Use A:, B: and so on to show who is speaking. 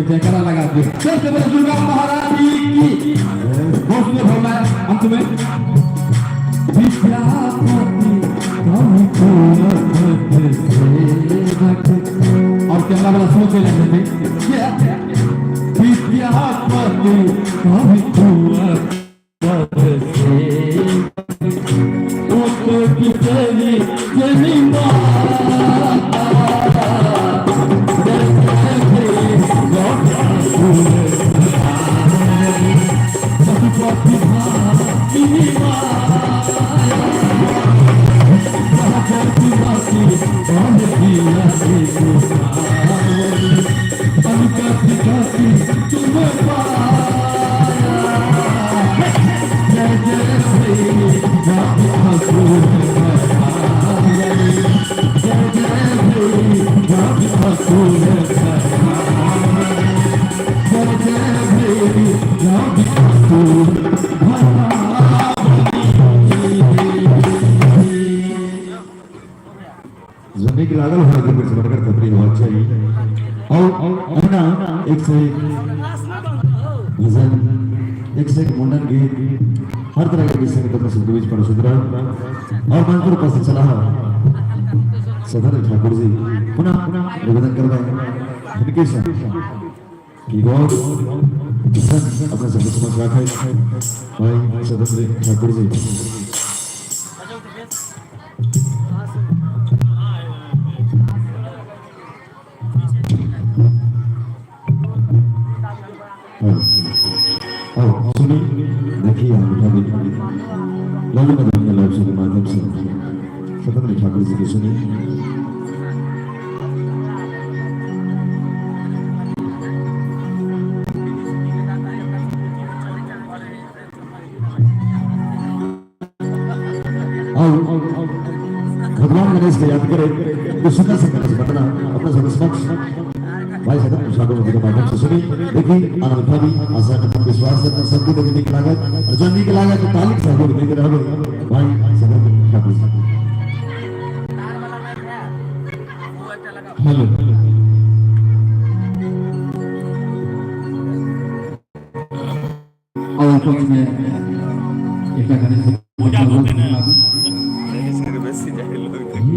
A: जयकारा लगा दियो। सबसे पहले दुर्गा महारानी की बहुत सुंदर भावना है। अंत में विद्यापति और कैमरा वाला स्लो चले थे। विद्यापति कवि
B: नीक लागल हो के बड़कर खबरी होना चाहिए। और अपना एक से एक भजन, एक से एक मुंडन गीत, हर तरह के गीत संगीत अपने सबके बीच प्रस्तुत रहा। और मंच पर उपस्थित चला सदर ठाकुर जी पुनः निवेदन कर रहे हैं इनके साथ कि गौर भजन अपने सबके समक्ष रखे भाई सदर ठाकुर जी। और सुनी देखिए लालू मधुबनी लाइव शो के माध्यम से स्वतंत्र ठाकुर जी की सुनी। और भगवान गणेश को याद करे तो सुंदर से गणेश बंदना अपने सब समक्ष भाई सदन ठाकुर जी के माध्यम से सुनी देखी आनंद उठावी। आशा है विश्वास है सबको देखने की लागत और जल्दी की लागत तो ताली के सहयोग देते रहो भाई सदन ठाकुर जी। हेलो।
A: पक्ष में एकटा गणेश जी
C: बेसी जाइ लोग।